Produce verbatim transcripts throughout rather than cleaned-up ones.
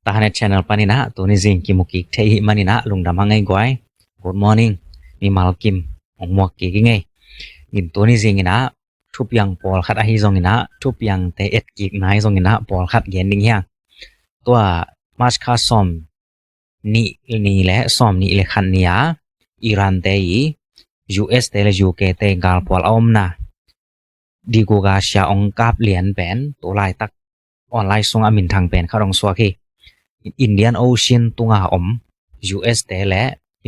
Tahanet channel paninah tuni zing kimu kik thei hi maninah lungdam hang ei guai. Good morning. Mimal kim hong muak kik i ngei. In tuni zinginah thupiang pawlkhat ahi zonginah thupiangte etkikna ahi zonginah pawlkhat gen ding hiang. Tua March kha sawm nih ni le sawm nih le khat ni-a Iran te i U S te le U K te galphual a omna Diguga sia ong kap lian pen tu laitak online sung a minthang pen khat ong suak hi. Indian Ocean tunga om U S te le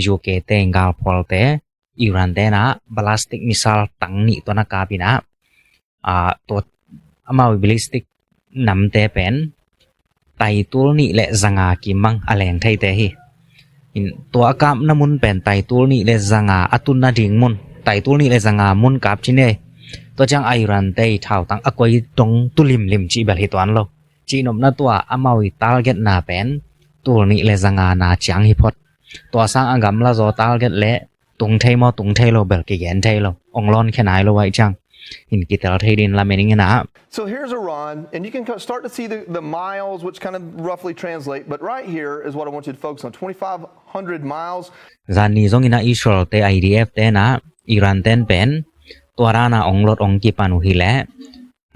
U K te galphualte Iran tenah ballistic missile tang nih tuan a kap inah tua amau ballistic namte pen taitul nih le zanga kim bang a leng theite hi. Tua a kapna mun pen taitul nih le zanga a tunna ding mun, taitul nih le zanga mun kap ci nei. Tua ciang Iran te i thautang a koi dong tu limlim cih bel hi tuan lo. Cihnopna tua amau i targetna pen tul nih le zanga na ciang hi phot. Tua sang a gamla zaw target le tung thei maw tung thei lo bel kigen thei lo, ong lawn khe nai lo aih ciang in kitel thei din lamen ing inah. So here's Iran, and you can start to see the, the miles, which kind of roughly translate, but right here is what I want you to focus on, twenty-five hundred miles. Zan ni zongin a Israel te I D F tenah Iran ten pen tua rana ong lot ong kipan uh hileh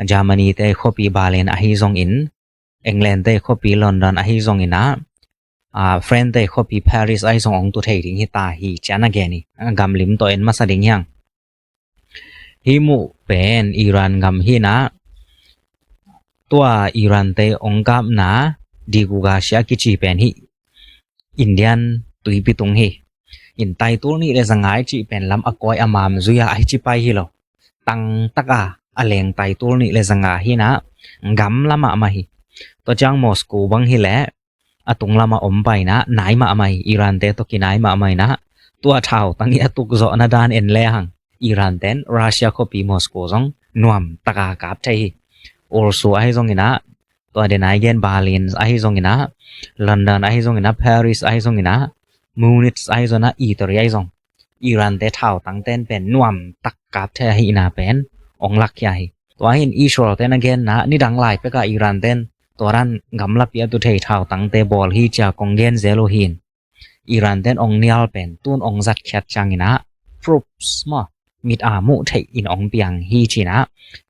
Germany te khuapi Berlin ahi zongin England te khuapi London ahi zonginah France te khuapi Paris ahi zong ong tu thei ding hi ta hi cian a gen hi. Gamlim tawh en masa ding hiang. Hi muh pen Iran gam hinah tua Iran te ong kapna Diguga sia kici pen hi Indian tuipi tung hi. In taitul nih le zanga i cih pen lam a koi a mam zui-a ahi ci pai hi lo. Tangtaka a leng taitul nih le zanga hinah gamla mahmah hi. Tua ciang Moscow bang hileh a tung lama om painah nai mahmah hi. Iran te tawh kinai mahmah inah tua thautang i a tukzawhna dan en lehang Iran ten Russia khuapi Moscow zong nuam taka kap thei hi. Ursu ahi zonginah tua denai gen Berlin ahi zonginah London ahi zonginah Paris ahi zonginah Munich ahi zonginah Italy ahi zong Iran te thautang ten pen nuam tak kap thei ahi ina pen ong lak hi ahi. Tua hin Israel ten a genna nidang lai peka Iran ten tua ran gamlapi a tu thei thautang te bawl hi cia kong gen zel uh hin. Iran ten ong nial pen tun ong zatkhiat cianginah proofs maw mit a muh theih in ong piang hi cinah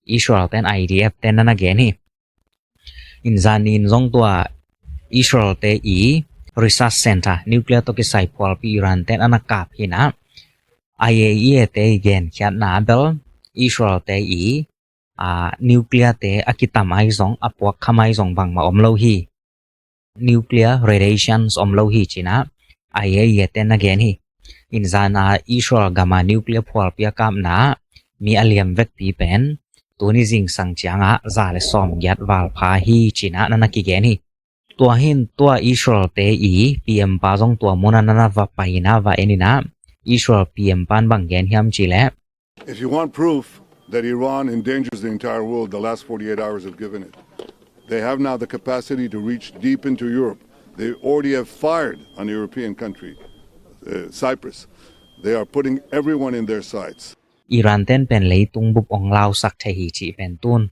Israel ten I D F ten nan a gen hi. In zanin zong tua Israel te i research center nuclear tawh kisai phualpi Iran ten ana kap hinah I A E A te i genkhiatna bel Israel te i nuclear te a kitam ahi zong a puak kham ahi zong bangmah om lo hi. Nuclear radiations om lo hi cinah I A E A ten a gen hi. In zana Israel gama nuclear phualpi a kapna mi a liam vekpi pen tuni zingsang ciangah za le sawm giat valpha hi cinah nan a kigen hi. Tua hin tua Israel te i P M pa zong tua muna nan a va paina va eninah Israel P M pan bang gen hiam cileh. If you want proof that Iran endangers the entire world, the last forty-eight hours have given it. They have now the capacity to reach deep into Europe. They already have fired on a European country, uh, Cyprus. They are putting everyone in their sights. Iran ten pen leitung bup ong lausak thei hi cih pen tun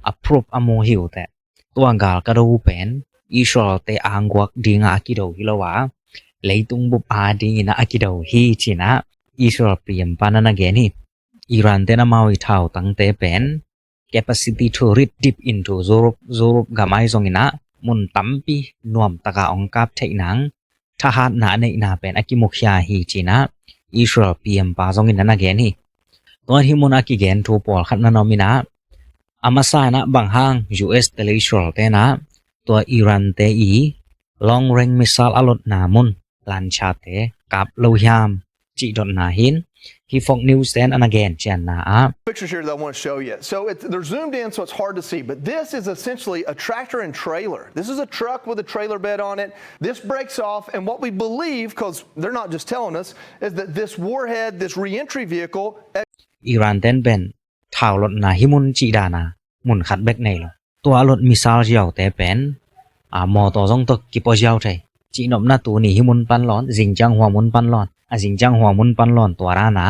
a proof a mu hi uh teh. Tua gal ka do uh pen Israel te angguak dinga a kido hi lo a leitung bup a dingina a kido hi cinah Israel P M pan nan a gen hi. Iran ten amau i thautangte pen capacity to reach deep into Europe, Europe gam ahi zonginah mun tampi nuam taka ong kap theih nang thahatna a neihna pen a kimukhia hi cinah Israel P M pa zongin nan a gen hi. Tua hi mun a kigen thu pawlkhat nan om inah a masa inah bang hang U S te le Israel tenah tua Iran te i long range missile a lotna mun lanchate kap lo hiam cih dotna hin hi Fox News ten ana gen cianna ah. Pictures here that I want to show you. So it's, they're zoomed in, so it's hard to see, but this is essentially a tractor and trailer. This is a truck with a trailer bed on it. This breaks off, and what we believe, because they're not just telling us, is that this warhead, this reentry vehicle, Iran ten pen thaulotna hi mun cih dana mun khat bek nei lo. Tua a lot missile ziaute pen a mawtaw zong tawh kipua ziau thei. Cihnopna tuni hi mun pan lawn, zingciang hua mun pan lawn, a zingciang hua mun pan lawn tua rana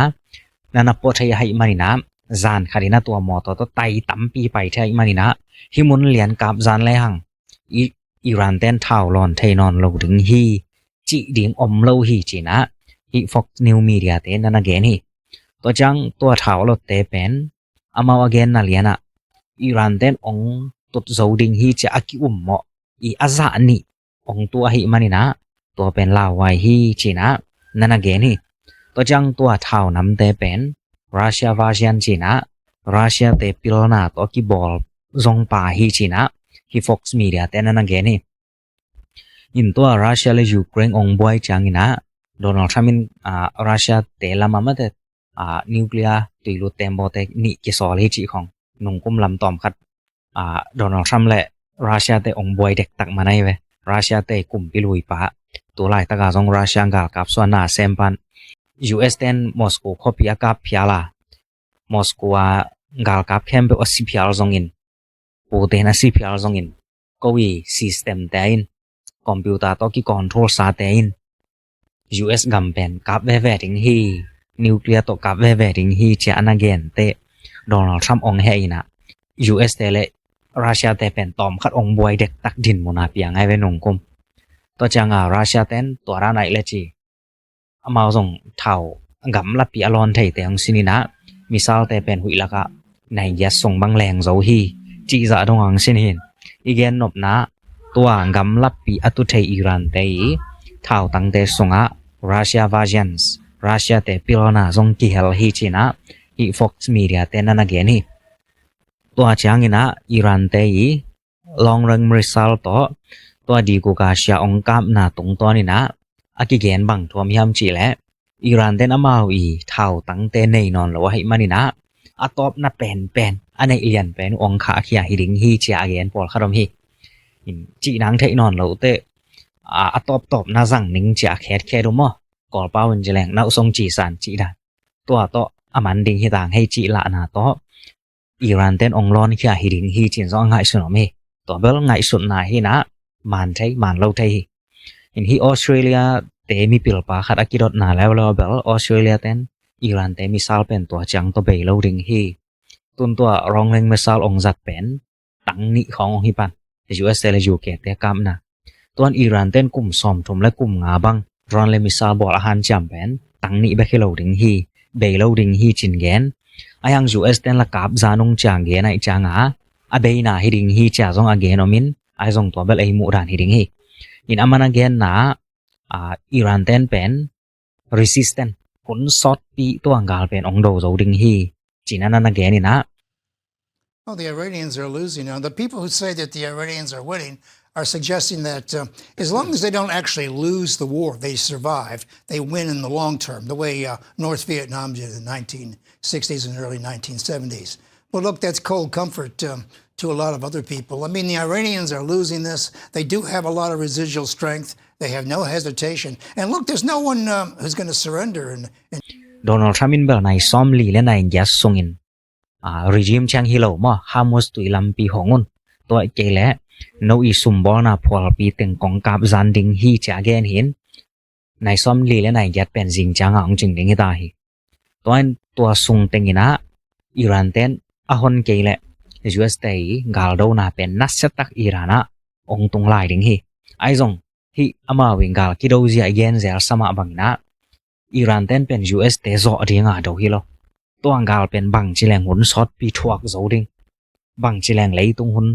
nan a pua thei ahih maninah zan khatinah tua mawtaw tawh tai tampi pai thei ahih maninah hi mun lian kap zan lehang i Iran ten thau lawn thei nawn lo ding hi, cih ding om lo hi cinah hih Fox News Media te na na gen hi. Tua ciang tua thau a lotte pen amau a genna lianah Iran ten ong tut zo ding hi cia a ki-um mawh i a zah nih ong tu ahih maninah tua pen lauhuai hi cinah na na gen hi. Tua ciang tua thau namte pen Russia version cinah Russia te pilna tawh kibawl zong pa hi cinah hih Fox Media te na na gen hi. In tua Russia le Ukraine ong buai cianginah Donald Trump in, ah, Russia te lamah mate, ah, nuclear tuilut tembaw te nih kisawl hi cih khong nungkum lam tawm khat, ah, Donald Trump le Russia te ong buai dektak man ahi ve. Russia te kumpi luipa tu laitaka zong Russia galkap suan na sem pan U S ten Moscow khuapi a kap phial a Moscow a galkap khempeuh a si phial zongin Putin a si phial zongin ko i system te in computer tawh ki control sa te in U S gam pen kap veve ding hi, nuclear tawh kap veve ding hi cia a na gen te Donald Trump ong heh inah U S te le Russia te pen tawm khat ong buai dektak din muna piang ai ve nungkum. Tua cianga Russia ten tua ra naih le ci amau zong thau gamlapi a lawn theite hong sininah missile te pen huih lakah nai giat sung bang leng zo hi cih zah dong hong sin hin. I gen nopna tua gamlapi a tu thei Iran te i thau tangte sungah Russia versions Russia te pilna zong kihel hi cinah hih Fox Media te na na gen hi. Tua cianginah Iran te i long range missile tawh tua dikuka sia ong kapna tungtawninah a kigen bang thuam hiam cihleh Iran ten amau i thau tangte nei nawn lo ahih maninah a tawpna penpen a neih lian pen ong khahkhia hi ding hi cia a gen pawlkhat om hi. In cihnang theih nawn lote a tawptawpna zang ning cia a khetkhet um aw. Kawlpau in cileng nauhsong cisan cih dan tua tawh a man ding hi tang hei cih lahna tawh Iran ten ong lawnkhia hi ding hi cin zong a ngaihsun om hi. Tua bel ngaihsutna hinah man thei man lo thei hi. In hi Australia te mipilpa khat a kidotna leuleu bel Australia ten Iran te missile pen tua ciang tawh bei lo ding hi. Tun tua long range missile ong zat pen tang nih khawng ong hi pan U S te le U K te kapna. Tuan Iran ten kum sawmthum le kum nga bang drone le missile bawl a hanciam pen tang nih bek hi lo ding hi, bei lo ding hi cin gen. Ahi hang U S ten la kap zan ong ciang gen aih cianga a beina hi ding hi cia zong a gen omin ahi zong tua bel ei muh dan hi ding hi. In a man a genna ah, Iran ten pen resistant hun sawtpi tua gal pen ong do zo ding hi cin a na na gen inah. Oh, the Iranians are losing. Now, the people who say that the Iranians are winning are suggesting that uh, as long as they don't actually lose the war, they survive, they win in the long term, the way uh, North Vietnam did in the nineteen sixties and early nineteen seventies. Well, look, that's cold comfort um, to a lot of other people. I mean, the Iranians are losing this. They do have a lot of residual strength. They have no hesitation. And look, there's no one um, who's going to surrender. And, and Donald Trump in bel nai sawm li le nai giat sungin ah, regime ciang hi lo maw, Hormuz tui lampi hong un. Tua kei le no i sumbawlna phualpi teng kong kap zan ding hi cia gen hin. Nai sawm li le nai giat pen zing cianga ong cing ding hi ta hi. Tua in tua sung tenginah Iran ten a hon kei le U S te i galdona pen nasiatak Iran ah ong tung lai ding hi. Ahi zong hih amau in gal kido zia i gen zel samah banginah Iran ten pen U S te zawh dinga do hi lo. Tua gal pen bangci leng hun sawtpi thuak zo ding, bangci leng leitung hun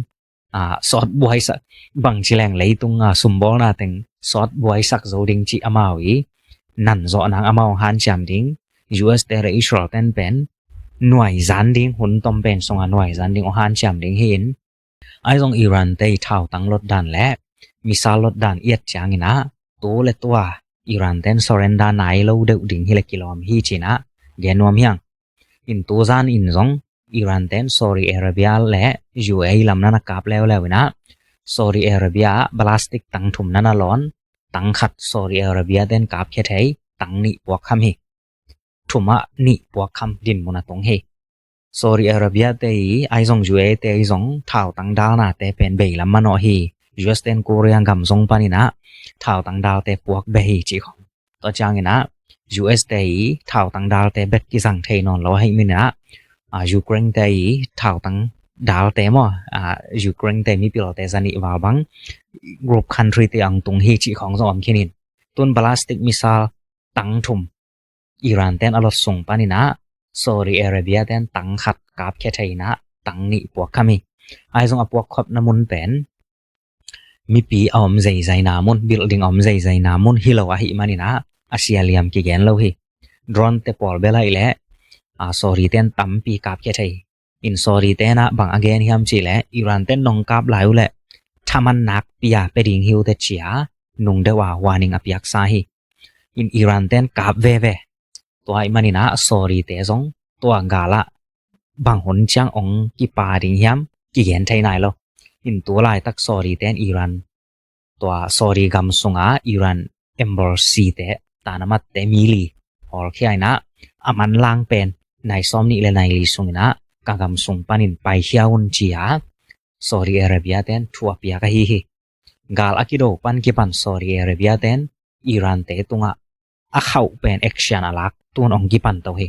ah, sawt buaisak, bangci leng leitung ah, sumbawlna teng sawt buaisak zo ding cih amau i nan zawh nang amau hanciam ding. U S te le Israel ten pen nuai zan ding, hun tom pen sunga nuai zan ding ong hanciam ding hi in. Ahi zong Iran te i thautang lotdan le missile lotdan iat cianginah tu le tua Iran ten surrender nai lo deuh ding hi le kilawm hi cinah gen nuam hiang. In tuzan in zong Iran ten Saudi Arabia le U A E lam na na kap leuleu inah Saudi Arabia ballistic tang thum na na lawn, tang khat Saudi Arabia ten kapkhia thei, tang nih puak kham hi. Thumah nih puak kham dinmun a tung hi. Saudi Arabia te i ahi zong U A E te i zong thautang dalna te pen bei lam manawh hi. U S ten Korea gam zong paninah thautang dalte puak beh hi cih khong. Tua cianginah U S te i thautang dalte bek kizang thei nawn lo ahih maninah ah, Ukraine te i thautang dalte maw, a, Ukraine te mipilte zanih val bang group country te ang tung hi cih khawng zong om khinin. Tun ballistic missile tang thum Iran ten a lot sung paninah Saudi Arabia ten tang khat kapkhia thei inah tang nih puak kham hi. Ahi zong a puak khopna mun pen mipi a om zeizai na mun, building a om zeizai na mun hi lo ahih maninah a sia liam kigen lo hi. Drone te pawl bel ahih leh, a, Saudi ten tampi kapkhia thei. In Saudi tenah bang a gen hiam cih leh Iran ten nong kap lai uh leh thaman nakpi a pe ding hi uh teh cia nung deuh a warning a piaksa hi. In Iran ten kap veve. Tua ahih maninah Saudi te zong tua galah bang hun ciang ong kipa ding hiam kigen thei nai lo. In tu laitak Saudi ten Iran tua Saudi gam sunga Iran embassy te, tanamat te mi li hawlkhia inah a manlang pen nai sawm nih le nai li sunginah ka gam sung panin paikhia un cia Saudi Arabia ten thu a piak ahi hi. Gal a kido pan kipan Saudi Arabia ten Iran te tungah a khauh pen action a lak tun ong kipan to hi.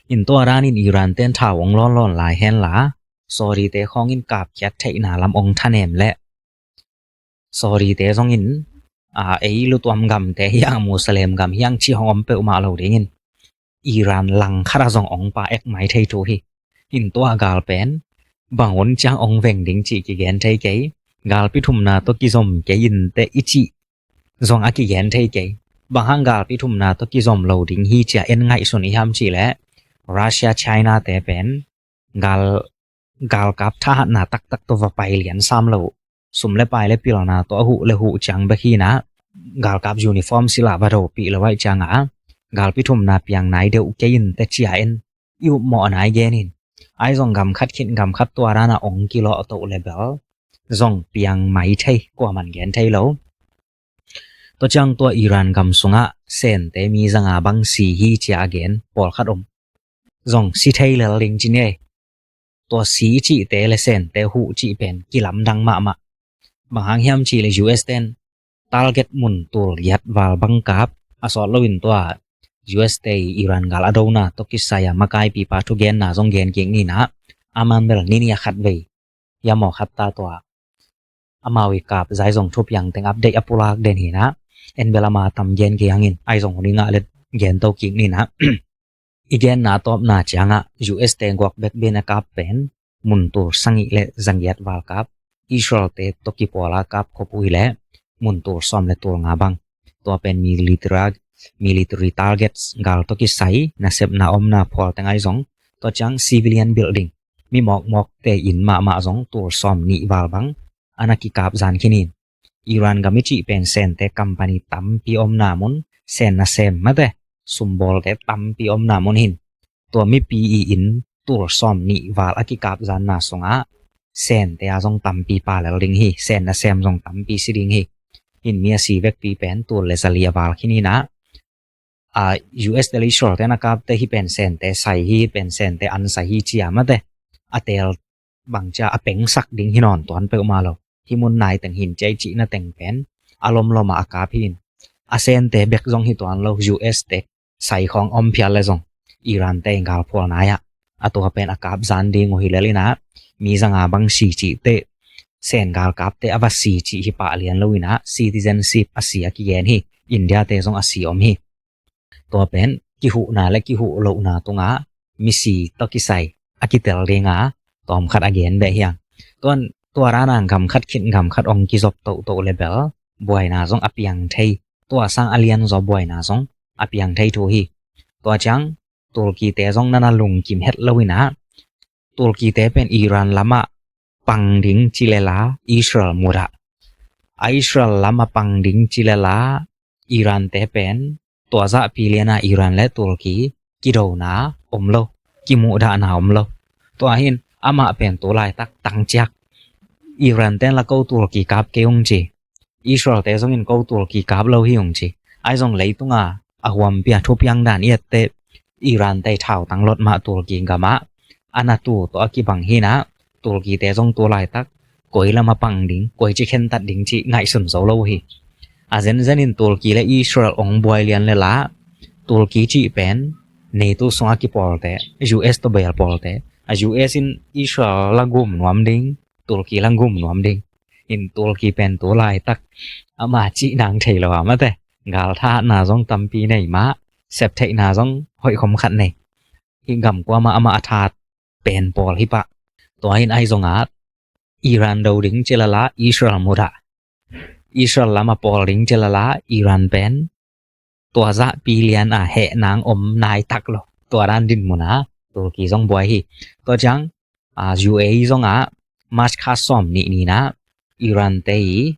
In tua danin Iran ten thau ong lawnlawn lai henla Saudi te khawngin kapkhiat theihna lam ong thanem leh Saudi te zongin, a, ei lutuam gamte hiang Muslim gam hiang ci hong om peuhmah lo dingin Iran lang khat a zong ong pa ek mai thei thu hi. In tua gal pen bang hun ciang ong veng ding cih kigen thei kei. Galpi thumna tawh kizom kei in teh i cih zong a kigen thei kei. Bang hang galpi thumna tawh kizom lo ding hi cia en ngaihsun i hiam cih leh Russia, China te pen gal, galkap thahatna taktak tawh va pai lian sam lo. Sum le pai le pilna tawh a huh le huh ciang bek hinah galkap uniform sila va dopih lo ahih cianga galpi thumna piang nai deuh kei in teh cia en i upmawh nai gen in. Ahi zong gam khat khin gam khat tua dana ong kilawh toh le bel zong piang mai thei, kuaman gen thei lo. Tua ciang tua Iran gam sungah sente mi zanga bang si hi cia a gen pawlkhat om. Zong si thei lel ding ci ni ei. Tua si cihte le sente huh cih pen kilamdang mahmah. Bang hang hiam cih le U S ten target mun tul giat val bang kap a sawt loin tua U S te Iran gal a dona tawh kisai a makaipipa thugenna zong gen kik ninah a man bel nini a khat vei hiam aw khat ta tua amau i kap zai zong thupiang teng update a pulak den hinah en bel ama tam gen kik hangin ahi zong hun i ngah let gen to kik ninah. I genna tawpna ciangah U S te guak bek bin a kap pen mun tul sangih le zagiat val kap, Israel te tawh kipawla kap khop uh hileh mun tul sawm le tul nga bang. Tua pen military, military targets gal tawh kisai nasepna omna phual teng ahi zong tua ciang civilian building mi mawkmawkte inn mahmah zong tul sawm nih val bang a na kikap zan khinin. Iran gam i cih pen sente company tampi omna mun, sen nasem mate sumbawlte tampi omna mun hin. Tua mipi i inn tul sawm nih val a kikap zanna sungah sente a zong tampi pa lel ding hi, sen nasem zong tampi si ding hi. Hin mi a si vekpi pen tul le zali a val khin hinah a U S te le Israel te na kapte hi pen sente sai hi, pen sente an sai hi cia mate a tel bang cia a pengsak ding hi nawn tuan peuhmah lo. Hi mun nai teng hin cia i cihna teng pen a lomlom a a kap hin a sente bek zong hi tuan lo. U S te sai khawng om phial le zong Iran te galphual nai ah a tua pen a kap zan ding uh hi lel inah mi zanga bang si cihte sen galkapte a va si cih hi pah lian lo inah citizenship a si a kigen hi. India te zong a si om hi. Tua pen kihuhna le kihuh lohna tungah misi tawh kisai a kitel dinga tawmkhat a gen beh hiang. Tuan tua rana gam khat khin gam khat ong kizop tohtoh le bel buaina zong a piang thei. Tua sang a lian zaw buaina zong a piang thei thu hi. Tua ciang Turkey te zong nana lungkim het lo inah Turkey te pen Iran lamah pang ding ci lela Israel mudah. A Israel lamah pang ding ci lela Iran te pen tua zahpi liana Iran le Turkey kidona om lo, kimuhdahna om lo. Tua hin amah pen tu laitak tangciak Iran ten la ko Turkey kap kei ung ci. Israel te zongin ko Turkey kap lo hi ung ci. Ahi zong leitunga a huampi a thupiang dan i etteh Iran te thau tanglot mah Turkey gamah a na tu tawh a kibang hinah Turkey te zong tu laitak koi lam a pang ding, koi ci khentat ding ci ngaihsun zo lo hi. A zenzen in Turkey le Israel ong buai lian lela Turkey cih pen NATO sungah kipawlte, U S tawh bel pawlte, A U S in Israel la gum nuam ding, Turkey la gum nuam ding. In Turkey pen tu laitak ama cih nang thei lo a mate. Gal thahatna zong tampi nei mah, sep theihna zong hoih khom khat nei. Hih gam kuamah amah a that pen pawl hi pah. Tua in ahi zongah Iran do ding ci lala Israel mudah. Israel lam a pawl ding ci lala Iran pen tua zah pi lian a heh nang om nai tak lo. Tua dan din muna Turkey zong buai hi. Tua ciang a, U A E zongah March kha sawm nih ni-in ah Iran te i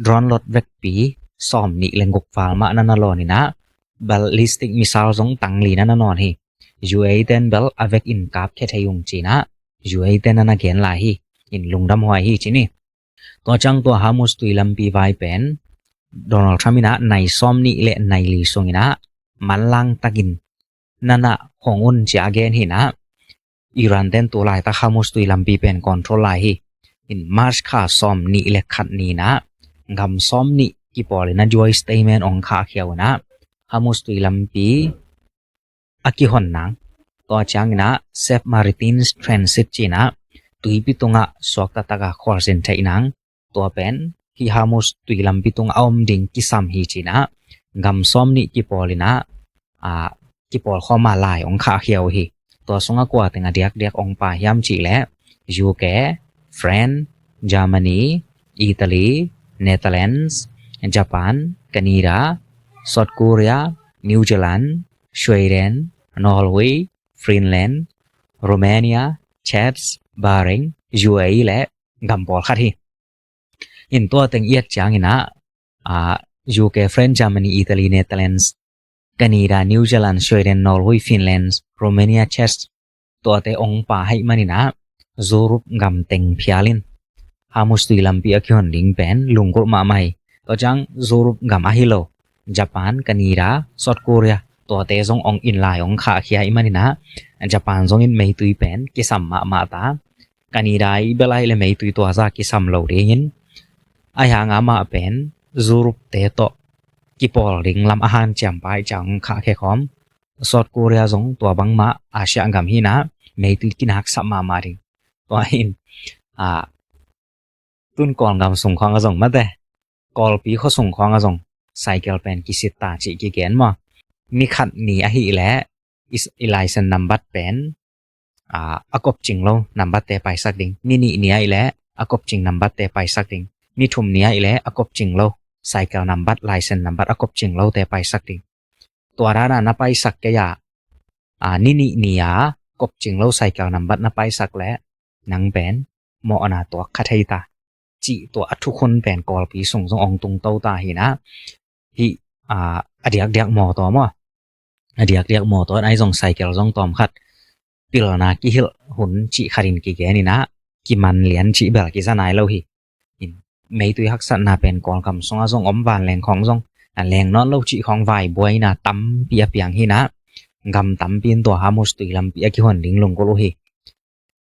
drone lot vekpi sawm nih le guk val mah na na lawn in ah ballistic missile zong tang li na na nawn hi. U A E ten bel a vek in kap khia thei ung ci-in ah U A E ten na na gen lai hi. In lungdam huai hi ci ni. Tua ciang tua Hormuz tui lampi vai pen Donald Trump in ah nai sawm nih le nai li sung in ah manlang takin na na hong un ci a gen hi in ah Iran ten tu laitak Hormuz tui lampi pen control lai hi. In March kha sawm nih le khat ni-in ah gam sawm nih kipawl in ah joint statement ong khahkhia uh in ah Hormuz tui lampi a kihon nang. Tua ciangin ah safe maritime transit ci-in ah tuipi tungah suakta taka khualzin theih nang. Tua pen hih Hormuz tui lampi tungah a om ding kisam hi ci-in ah gam sawm nih kipawl in ah, a, kipawl khawm a lai ong khahkhia uh hi. Tua sungah kua teng a diakdiak ong pia hiam cih leh U K, France, Germany, Italy, Netherlands, Japan, Canada, South Korea, New Zealand, Sweden, Norway, Finland, Romania, Czech, Bahrain, U A E le gam pawlkhat hi. In tua teng i et ciangin ah, a, U K, France, Germany, Italy, Netherlands, Canada, New Zealand, Sweden, Norway, Finland, Romania, Czech, tuate ong pia ahih manin ah Europe gam teng phial in Hormuz tui lampi a kihon ding pen lunggulh mahmah hi. Tua ciang Europe gam ahi lo Japan, Canada, South Korea, tuate zong ong in lai ong khahkhia ahih manin ah Japan zong in meitui pen kisam mahmah ta. Canada i bel ahih leh meitui tua zah kisam lo dingin, ahi hang amah pen Europe te tawh kipawl ding lam a hanciam pa ahih ciang khahkhia khawm. South Korea zong tua bangmah Asia gam hi in ah meitui kinaksap mahmah ding. Tua in, a, tun Kawlgam sung khawng a zong mate, Kawlpi khua sung khawng a zong cycle pen kisit ta cih kigen maw. Ni khat ni ahih leh i, i license nambat pen, a, a kopcing lo nambat te paisak ding. Ni nih ni ahih leh a kopcing nambat te paisak ding. Ni thum ni ahih leh a kopcing lo cycle nambat, license nambat a kopcing lo te paisak ding. Tua dan a na paisak kei a, a, ni nih ni a kopcing lo cycle nambat na paisak leh nang pen mawhna tuak kha thei ta cih tua a thukhun pen Kawlpi sung zong ong tungto ta hi in ah. Hih, a, a diakdiak mawtaw maw, a diakdiak mawtaw in ahi zong cycle zong tawmkhat pilna kihilh hun cih khat in kigen in ah kiman lian cih bel kiza nai lo hi. In meitui haksatna pen Kawlgam sungah zong om, vanleng khawng zong a leng nawn lo cih khawng vai buaina tampi a piang hi in ah gam tampi in tua Hormuz tui lampi a kihon ding lunggulh uh hi.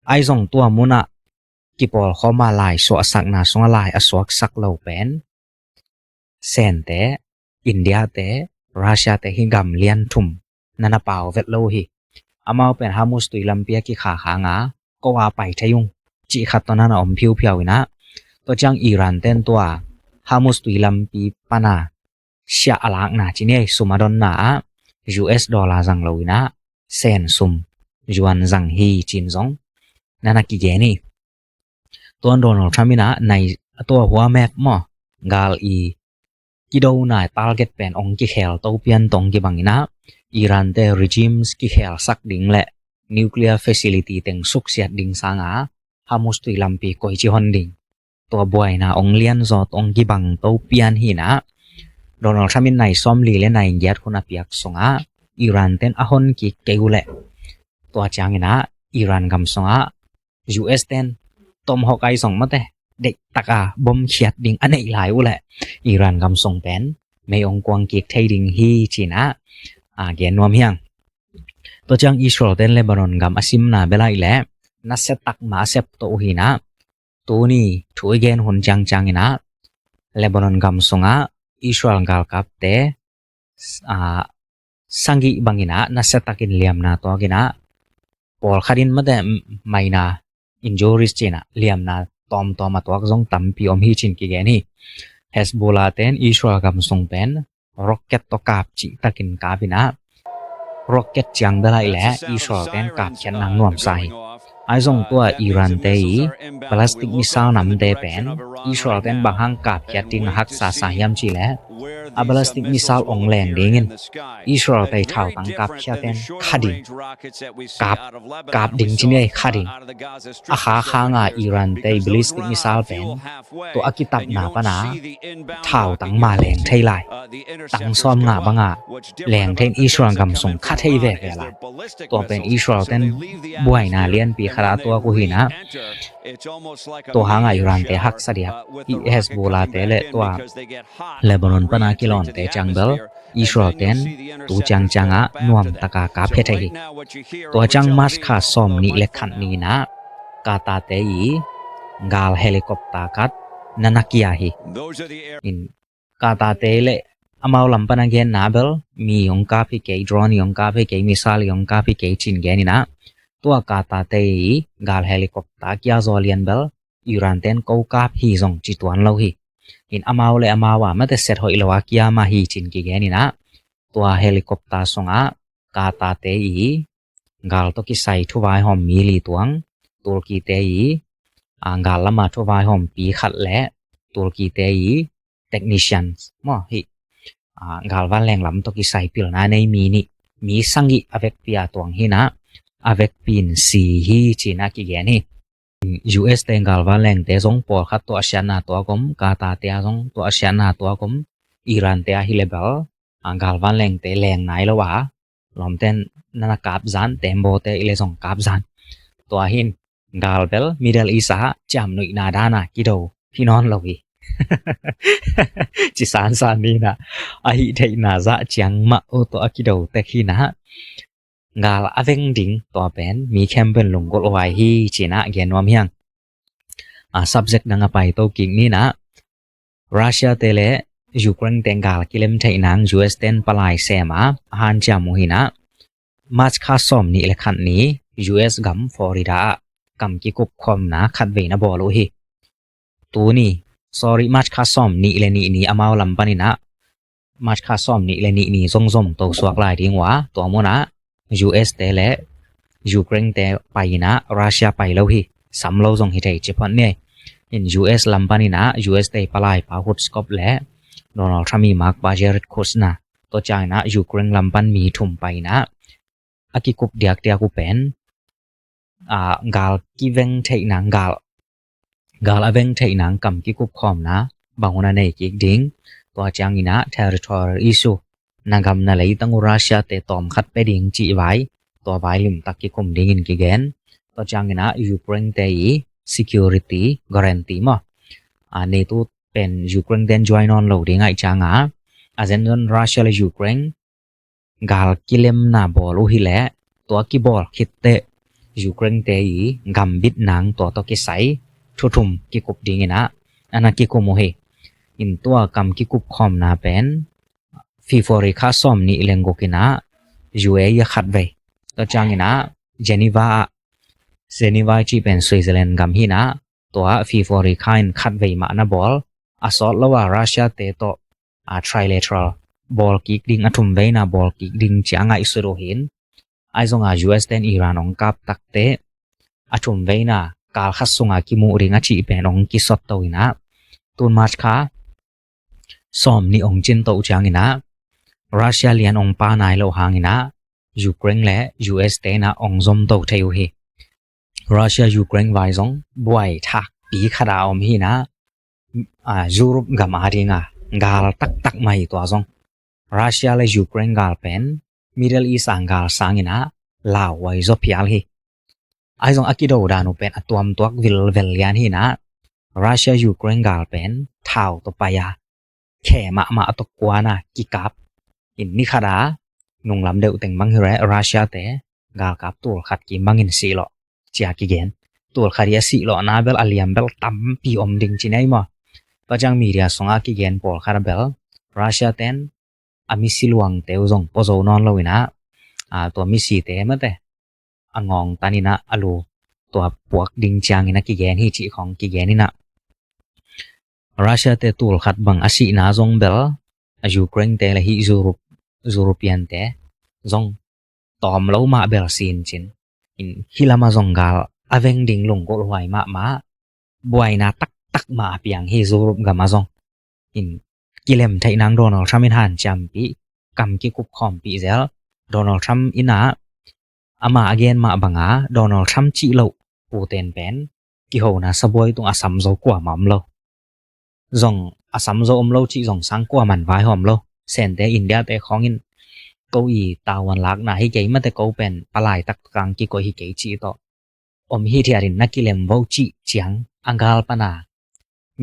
Ahi zong tua munah kipawl khawm a lai suahsakna sungah lai a suaksak lo pen Sente, India te, Russia te hi gam lian thum na na pau vet lo hi. Amau pen Hormuz tui lampi a kikhak hang a ko a pai thei ung cih khat tawh na na om phiuphiau in ah. Tua ciang Iran ten tua Hormuz tui lampi pan a siah a lakna ci ni, sum a donna ah U S dollar zang lo in ah Sen sum, yuan zang hi ci-in zong na na kigen hi. Tua Donald Trump in ah nai, tua hua mek maw, gal i kidona target pen ong kikhel to pian tawh ong kibang in ah Iran te regimes kikhelsak ding le nuclear facility teng suksiat ding sang a Hormuz tui lampi koici hon ding, tua buaina ong lian zawt ong kibang to pian hi in ah Donald Trump in nai sawmli le nai giat hun a piak sungah Iran ten a hon kik kei uh leh tua ciangin ah Iran gam sungah U S ten Tomahawk ahi zong mate, deihtak a bom khiat ding a neih lai uh leh Iran gam sung pen mei ong kuang kik thei ding hi ci-in ah, a, gen nuam hi hang. Tua ciang Israel ten Lebanon gam a simna bel ahih leh nasia tak mah a sep to uh hi in ah, tuni thu i gen hun ciangciang in ah Lebanon gam sungah Israel galkapte, a, sagih bang in ah nasia takin liamna tuak in ah Pawlkhat in mate maina, injuries ci-in ah liamna tawmtawm a tuak zong tampi om hi ci-in kigen hi. Hezbollah ten Israel gam sung pen rocket tawh kap cihtakin kap in ah, rocket ciang bel ahih leh Israel ten kapkhiat nang nuamsa hi. Ahi zong tua Iran te i ballistic missile namte pen Israel ten bang hang kapkhiat ding a haksa sa hiam cih leh, a ballistic missile ong leng dingin Israel pei thautang kapkhiat ten kha ding, kap, kap ding ci ni ei, kha ding. A kha khang a Iran te i ballistic missile pen tua a kitapna pan a thautang ma leng thei lai, tang sawmnga bang a leng thei in Israel gam sung kha thei veve lai. Tua pen Israel ten buaina lianpi khat a tuak uh hi in ah, tua hang a Iran te haksa diak. Hih Hezbollah te le tua Lebanon pan a kilawnte ciang bel Israel ten tu ciangciang ah nuamtak a kap hi thei hi. Tua ciang March kha sawmnih le khat ni in ah Qatar te i gal helicopter khat na na kia hi. In Qatar te le amau lam pan a genna bel mi ong kap hi kei, drone i ong kap hi kei, missile i ong kap hi kei ci-in gen in ah, tua Qatar te i gal helicopter kia zaw lian bel Iran ten ko kap hi zong ci tuan lo hi. In amau le amau a mate set hoih lo a kia mah hi ci-in kigen in ah, tua helicopter sung ah Qatar te i gal tawh kisai thuvaihawm mi li tuang, Turkey te i, a, gal lam a thuvaihawmpi khat le Turkey te i technicians maw, hih, a, gal vanleng lam tawh kisai pilna nei mi nih, mi sagih a vekpi a tuang hi in ah, a vekpi in si hi ci-in ah kigen hi. U S te gal vanlengte zong pawlkhat tua a siatna tuak om, Qatar te a zong tua a siatna tuak om, Iran te a hi le bel, a, gal vanlengte leng nai lo a, lawmten na na kap zan, tembaw te i le zong kap zan. Tua hi in gal bel Middle East ah ciamnuihna dan a kido hi nawn lo hi. Ci sansan ni in ah, a hih theihna zah ciang mah uh tawh a kido tek hi in ah, gal a veng ding tua pen mi khempeuh in lunggulh huai hi ci-in ah gen nuam hi hang. A, subject dang a paito kik ni in ah, Russia te le Ukraine te gal kilem theih nang U S ten palai sem a hanciam uh hi in ah, March kha sawmnih le khat ni U S gam Florida ah kam kikup khawmna khatvei na bawl uh hi. Tuni, sorry, March kha sawmnih le nih ni amau lam pan in ah, March kha sawmnih le nih ni zong zomto suak lai ding uh a, tua mun ah U S te le Ukraine te pai in ah Russia pai lo hi, sam lo zong hi thei ci phot ni. In U S lam pan in ah U S te palai pa Hutskop le Donald Trump i makpa Jared Kushner, tua ciang in ah Ukraine lam pan mi thum pai in ah, a kikup diakdiak uh pen, a, gal kiveng theih nang, gal, gal a veng theih nang kam kikup khawmna bang hun a nei kik ding, tua ciang in ah territorial issue, na gam na leitang uh Russia te tawm khat pe ding cih vai, tua vai limtak kikum dingin kigen. Tua ciang in ah Ukraine te i security guarantee maw, a, NATO pen Ukraine ten join nawn lo ding ahih ciang a, a zen zon Russia le Ukraine gal kilemna bawl uh hi leh, tua kibawl khit teh Ukraine te i gambit nang tua tawh kisai thu thum kikup ding in ah, a na kikum uh hi. In tua kam kikup khawmna pen February kha sawmnih le guk in ah U A E ah khatvei, tua ciang in ah Geneva ah, Geneva i cih pen Switzerland gam hi in ah, tua February kha in khatvei mah na bawl, a sawt lo a Russia te tawh, a, trilateral bawl kik ding, a thumveina bawl kik ding ci a ngaihsut uh hi in. Ahi zong a U S ten Iran ong kap tak teh a thumveina kal khat sung a kimuh ding a cih pen ong kisawt to in ah, tun March kha sawmnih ong cin to uh ciang in ah, Russia lian ong pha nai lo hang in ah, Ukraine le U S te in ah ong zomto thei uh hi. Russia Ukraine vai zong buai thakpi khat a om hi in ah, a, Europe gam a ding a gal taktak mah hi tua zong. Russia le Ukraine gal pen Middle East a gal sang in ah lauhuai zaw phial hi. Ahi zong a kido dan uh pen a tuamtuak vilvel lian hi in ah, Russia Ukraine gal pen thau tawh pai a, khe mahmah tawh kuan a kikap. In ni khat a nunglam deuh teng bang hi leh Russia te galkap tul khat kim bangin sih lawh ci a kigen. Tul khat hi a sih lawhna bel a liam bel tampi om ding ci ni ei maw. Tua ciang media sung a kigen pawlkhat a bel Russia ten a misi luangte uh zong pua zo nawn lo in ah, a, tua misite mate a ngawng taninah a lu tua puak ding ciangin a kigen hi cih khawng kigen inah, Russia te tul khat bang a sihna zong bel a Ukraine te le hih Europe, European te zong tawm lo mah bel sin cin. In hih lamah zong gal a veng ding lunggulh huai mahmah, buaina taktak mah a piang hi Europe gamah zong. In kilem theih nang Donald Trump in hanciampih, kam kikup khawmpih zel. Donald Trump inah ama a gen mah banga Donald Trump cih loh Putin pen kihona sabuai tung a sam zo kuamah om lo. Zong a sam zo om lo cih zong sang kuaman vaihawm lo. Sente India te khawngin ko i tavuan lakna hi kei mate, ko pen palai taktak kikoih hi kei cih tawh om hithiatin na kilem vo cih ciang a gal pana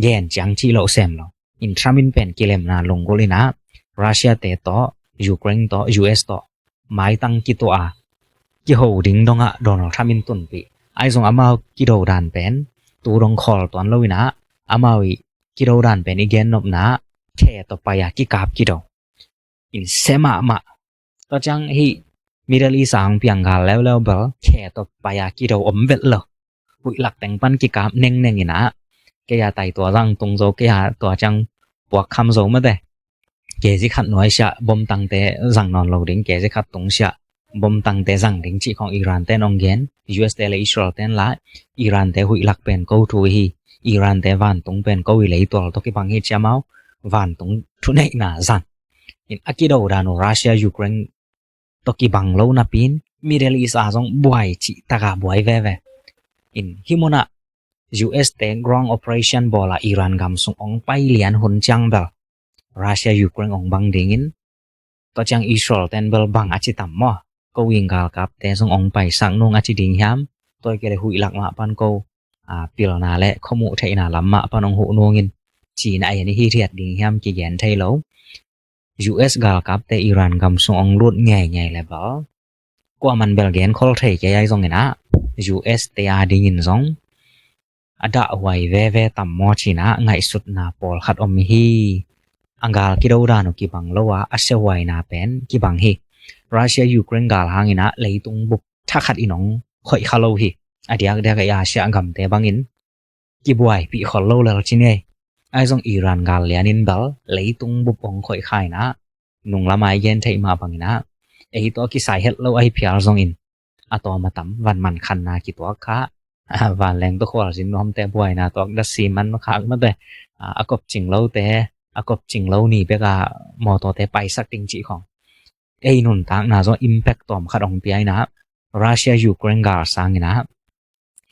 gen ciang cih loh sem lo. In Trump in pen kilemna lunggulh inah Russia te tawh, Ukraine tawh, U S tawh maitang kituah a kiho ding dongah Donald Trump in tunpih. Ahi zong amau kido dan pen tu dong khawl tuan lo inah amau i kido dan pen i gen nopna khe tawh pai a kikap kido. In se mahmah. Tua ciang hih Middle East a hong piang gal leuleu bel khe tawh pai a kido om vet lo. Huih lak teng pan kikap nengneng inah, kei a tai tua zang tung zo, kei a tua ciang puak kham zo mate. Kezi khat nuai siah bom tangte zang nawn lo ding, kezi khat tung siah bom tangte zang ding cih khawng Iran ten hong gen. U S te le Israel ten la Iran te huih lak pen ko thu hi, Iran te vantung pen ko i leitual tawh kibang hi ci amau vantung thuneihna zang. In a kido dan uh Russia Ukraine tawh kibang lo napi in Middle East a zong buai cih taka buai veve. In hih munah U S te ground operation bawla Iran gam sung ong pai lian hun ciang bel Russia Ukraine ong bang dingin, tua ciang Israel ten bel bang a ci tam maw? Ko in galkapte zong ong paisak nung a ci ding hiam? Tua i kei le huih lak mah pan ko a pilna le khuamuh theihna lam mah pan ong huh nungin cina a en i hithiat ding hiam kigen thei lo. U S galkapte Iran gam sung ong lut ngeingei le bel kuaman bel gen khol thei kei ahi zong inah U S te a dingin zong a dahhuai veve tam maw cina ngaihsutna pawlkhat om hi. A gal kido dan uh kibang lo a a siahuaina pen kibang hi. Russia Ukraine gal hang inah leitung bup thakhat in ong khoih kha lo hi. A diakdiak a Asia gamte bangin kibuaipih khol lo lel ci ni ei. Ahi zong Iran gal lianin bel leitung bup ong khoih kha inah nung lamah i gen theih mah bang inah ei tawh kisai het lo ahi phial zongin a tawm a tam van man khanna kituak kha, vanleng tawh khualzin nuamte buaina tuak dat si man khak mate, a kopcing lote a kopcing lo ni beka mawtawte paisak ding cih khawng ei nuntakna zong impact tawm khat ong pia inah Russia Ukraine gal sang inah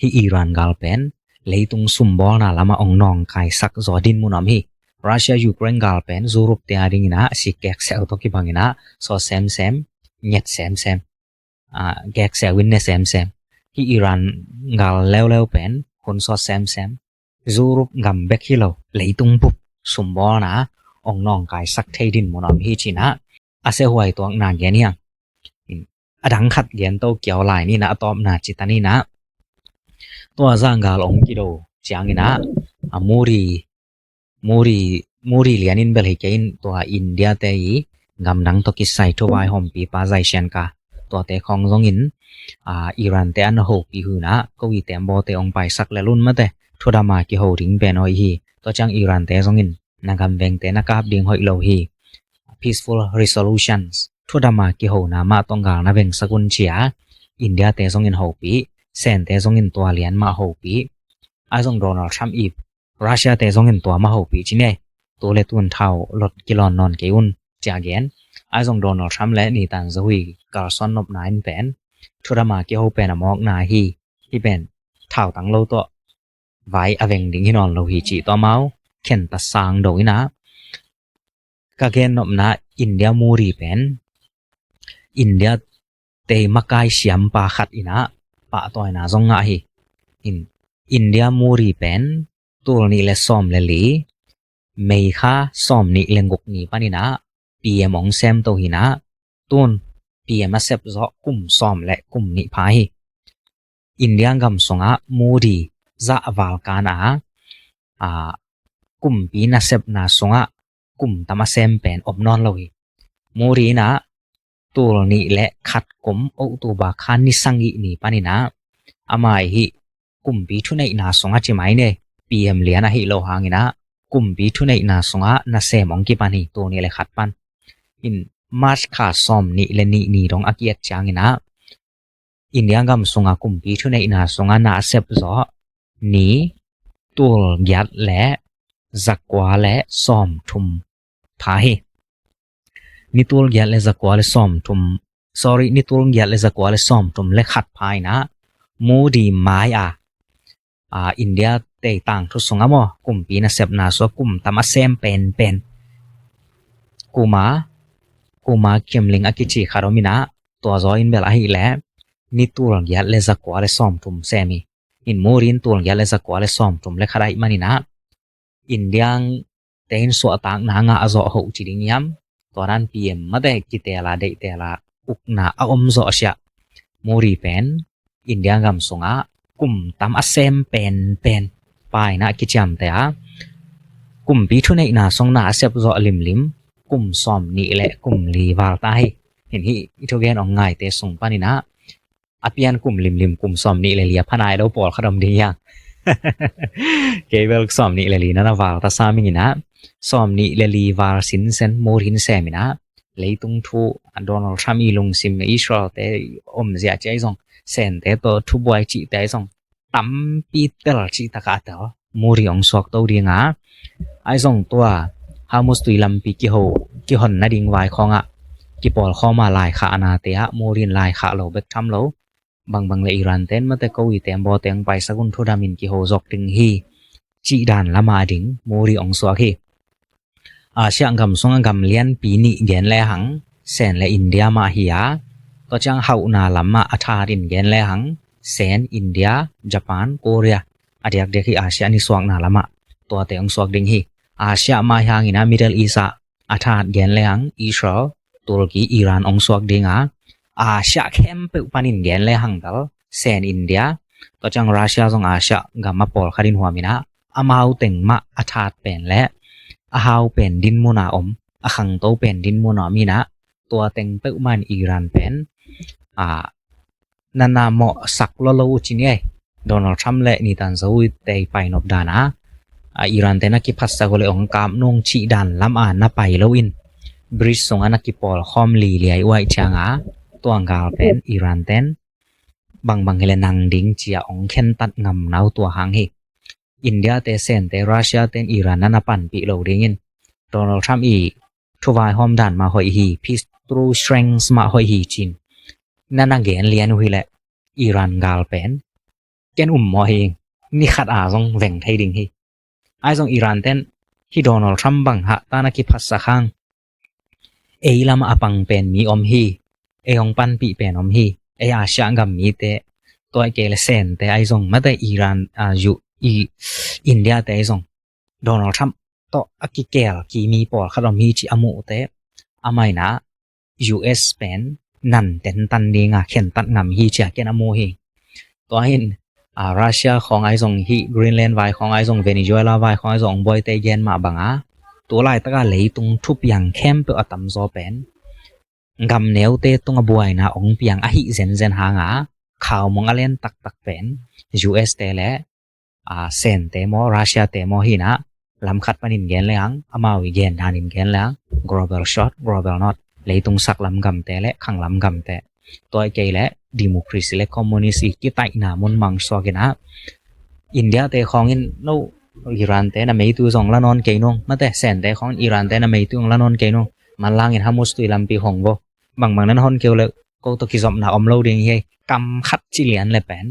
hih Iran gal pen leitung sumbawlna lamah ong nawngkaisak zaw dinmun om hi. Russia Ukraine gal pen Europe te a ding inah sik kekseu tawh kibang inah sawt semsem, nget semsem, a, kekseu in ne semsem. Hih Iran gal leuleu pen hun sawt semsem. Europe gam bek hi lo, leitung bup sumbawlna ong nawngkaisak thei dinmun om hi cina a siahuai tuakna gen hiang. A dang khat gen to kiau lai nina a tawpna cita nina. Tua zanggal ong kido ciang ina a muri, muri, muri lianin bel hi kei in tua India te i gamdang tawh kisai thuvai hompipa zaisian ka tuate khawng zongin, a, Iran te an hopi huna ko i tembaw te ong paisak le lun mate thudama kiho ding pen hoih hi. Tua ciang Iran te zongin na gam vengte na kap ding hoih lo hi. Peaceful resolutions, thudama kihona mah tawh gal na vengsak un cia India te zongin hopi, Sen te zongin tua lian mah hopi. A zong Donald Trump i Russia te zongin tua mah hopi ci nei. Tu le tun thau lot kilawn nawn kei un cia gen. A zong Donald Trump le nitan zahui kalsuan nopna in pen thudama kiho pen a mawkna hi. Hi pen thau tang lo tawh vai a veng ding hi nawn lo hi cih tawh amau khenta sang do ina. Ka gen nopna India muri pen India tei makai siampa khat ina pahtawina zong ngah hi. In India muri pen tul nih le sawm le li, May kha sawm nih le guk ni pan ina P M ong sem to hi ina. Tun P M a sep zawh kum sawm le kum nih pha hi. India gam sungah Modi zah valkan a, a, kumpi nasepna sungah kum tam a sem pen om nawn lo hi. Modi ina tul nih le khat kum October kha ni sagih ni panin ah, ama i hih kumpi thuneihna sungah ci mai ni, P M lian ahi lo hangin ah, kumpi thuneihna sungah nasem hong kipan hi, tul nih le khat pan. In March kha sawm nih le nih ni dong a ki-et ciangin ah, India gam sungah kumpi thuneihna sungah na a sep zawh ni tul giat le zakua le sawmthum pha hi. Ni tul giat le zakua le sawmthum, sorry, ni tul giat le zakua le sawmthum le khat pha in ah, Modi mai a, a, India tei tangthu sungah maw, kumpi nasepna sungah kum tam a sem penpen, Kuma, Kuma Kimling a kici khat om in ah, tua zaw in bel ahih leh ni tul giat le zakua le sawmthum sem hi. In Modi in tul giat le zakua le sawmthum le khat ahih manin ah, India te in suahtakna ngah zawh hoh ci ding hiam? Tua dan P M mate kiteel a, deihteel a, ukna a om zawh siah. Modi pen India gam sungah kum tam a sem penpen pa in ah kiciamteh a, kumpi thuneihna sung na a sep zawh limlim kum sawm nih le kum li val ta hi. Hin hih i thugen hong ngaite sung panin ah, a pian kum limlim kum sawm nih le li a pha nai lo pawlkhat om ding hiang. Kei bel sawm nih le li na na val ta sam ing in ah, sawm nih le li val sinsen Modi in sem in ah, leitung thu, a, Donald Trump i lungsim, Israel te omzia ci ahi zong, Sente tawh thubuai cihte ahi zong, tampi tel cih takah tel Modi hong suak to ding a, ahi zong tua Hormuz tui lampi kiho, kihon nading vai khawngah kipawlkhawm a laikhahna te ah Modi in laikhah lo bek tham lo. Bangbang le Iran ten mate ko i tembaw teng paisak un, thudam in kiho zawk ding hi, cih dan lamah ding Modi hong suak hi. Asia gam sungah gam lianpi nih gen lehang Sen le India mah hi a, tua ciang hauhna lamah a that in gen lehang Sen, India, Japan, Korea, a diakdiak hi Asia nisuakna lamah tuate hong suak ding hi. Asia mah hi hangin ah Middle East ah a that gen lehang Israel, Turkey, Iran hong suak ding a, Asia khempeuh panin gen lehang tal Sen, India, tua ciang Russia zong Asia gam a pawlkhat in huam in ah, amau teng mah a that pen le a hau pen dinmun a om, a khangto pen dinmun a om in ah, tua teng peuhmah in Iran pen, a, nana mawhsak lolo uh ci ni ei. Donald Trump le Netanyahu te i painop dan a, a, Iran te na kiphatsak uh le hong kap nung cih dan lam a na pai lo in, bridge sungah na kipawlkhawm liliai uh ahih ciang a, tua gal pen Iran ten bangbang hi le nang ding ci a hong khentat ngam nau tua hang hi. India te, Sen te, Russia ten Iran na na panpih lo dingin, Donald Trump i thuvaihawm dan mah hoih hi, peace through strength mah hoih hi cin, na na gen lian uh hi leh Iran gal pen ken um mawh hi, ni khat a zong veng thei ding hi. Ahi zong Iran ten hih Donald Trump bang hah ta na kiphatsak hang, ei lamah a pang pen mi om hi, ei hong panpih pen om hi, ei Asia gam mite, tua i kei le Sen te ahi zong, mate Iran, a, U, i, India te ahi zong, Donald Trump tawh a kikel ki mi pawlkhat om hi ci a muhte, amah in ah U S pen nan tentan ding a khentat ngam hi ci a ken a mu hi. Tua hin, a, Russia khawng ahi zong, hih Greenland vai khawng ahi zong, Venezuela vai khawng ahi zong, hong buaite gen mah bang a, tu laitak a leitung thupiang khempeuh a tamzaw pen gam neute tung a buaina hong piang ahih zenzen hang a, khau mong a len taktak pen U S te le, a, Sen te maw, Russia te maw hi in ah, lam khat panin gen lehang, amau i gen danin gen lehang, global short, global north, leitung saklam gamte le khanglam gamte, tua i kei le democracy le communist i kitaihna mun mang suak in ah, India te khawng in, no, Iran te na meitu zong la nawn kei nung, mate Sen te khawng in Iran te na meitu zong la nawn kei nung, manlang in Hormuz tui lampi hong vo, bangbang na na hon kei uh le ko tawh kizopna om lo ding hi, kam khat ci lian le pen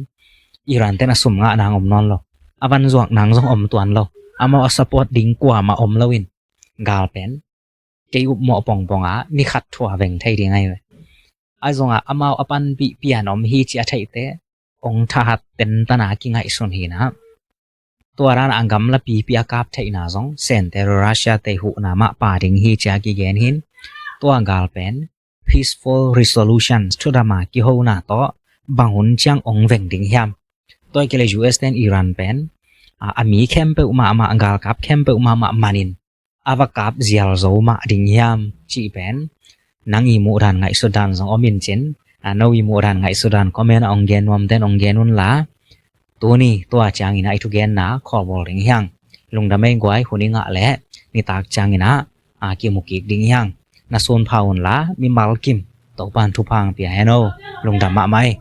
Iran ten a sum ngah nang om nawn lo, a van zuak nang zong om tuan lo, amau a support ding kuamah om lo in, gal pen kei upmawh pongpong a ni khat thu a veng thei ding ahi ve. Ahi zong a amau a panpih pian om hi ci a theihte hong thahat tentan a kingaihsun hi in ah, tua dan a gamla pipi a kap theihna zong Sen te, Russia te huhna mah pha ding hi ci a kigen hi in, tua gal pen peaceful resolution, thudam a kihona tawh bang hun ciang hong veng ding hiam? Tua i kei le U S ten Iran pen, a, a mi khempeuh mahmah, galkap khempeuh mahmah manin a va kap zial zo mah ding hiam cih pen nang i muh dan ngaihsut dan zong om in cin, a, no i muh dan ngaihsut dan comment ah ong gen nuam den ong gen un la, tuni tua ciangin a i thugenna khawlbawl ding hi hang. Lungdam ei guai, hun i ngah leh nitak ciangin a, a, kimu kik ding hi hang. Na sunpha un la mimal kim Topan thupha ong pia hen aw. Lungdam mahmah ei.